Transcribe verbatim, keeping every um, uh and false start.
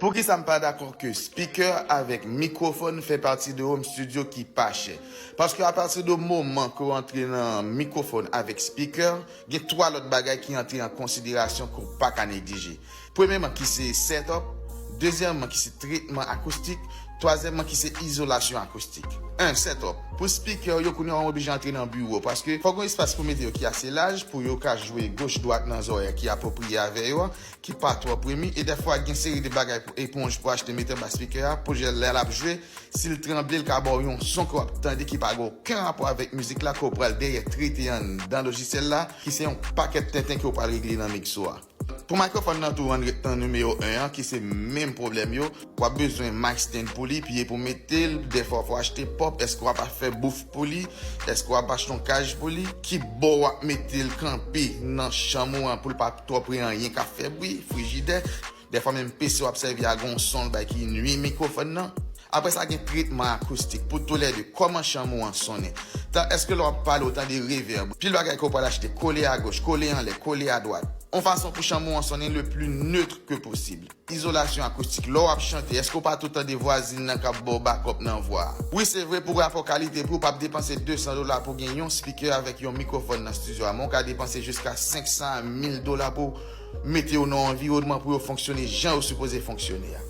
Poukisa m pa dakò ke speaker avèk mikwofòn fè pati de home studio ki pa chè? Paske apati de moman ke w antre nan mikwofòn avèk speaker, gen twa lòt bagay ki antre an konsiderasyon ke w pa ka neglije. Premyèman ki se setup, dezyèmman ki se tretman akoustik, twazyèmman ki se izolasyon akoustik. En, setup. Pou speaker yo, kounye a w oblije antre nan biwo, paske fòk gen espas pou mete yo ki ase laj pou yo ka jwe goch dwat nan zòrèy ki apwopriye avè yo a, ki pa twò premi, e dèfwa gen seri de bagay pou eponj pou achte mete anba speaker a, pou lè l ap jwe, si l tranble, l ka ba w yon son ke w ap tande ki pa gen okenn rapò avèk mizik la, ke w pral dèyè trete anndan lojisyèl la, ki se yon pakèt tenten ke w pral regle nan mix ou a. Pou mikwofòn nan tou, ann ret nan nimewo en an, ki se menm pwoblèm yo. W ap bezwen mic stand pou li, pye pou mete l, dèfwa fò achte pop, èske w ap fè bouf pou li, èske w ap achte yon kaj pou li, ki bò w ap mete l kanpe nan chanm ou an pou l pa twò pre anyen k ap fè bri, frijidè, dèfwa menm P C w ap sèvi a gen yon son l bay ki nui mikwofòn nan. Apre sa, gen tretman akoustik pou toulède, kòman chanm ou an sonnen. Tan èske lè w ap pale, w tande reverb, pil bagay ke w pral achte, kole agoch, kole anlè, kole adwat. Yon fason pou chanm ou an sonnen le pli neutre que possible. Izolasyon akoustik, lè w ap chante, èske w pa tou tande vwazin nan k ap ba w backup nan vwa a? Wi, se vre, pou rapò kalite pri, w p ap depanse de san dola pou gen yon speaker avèk yon mikwofòn nan estidyo a, men w ka depanse jiska senk san a mil dola pou mete yo nan yon anviwònman pou yo fonksyone jan yo sipoze fonksyone a.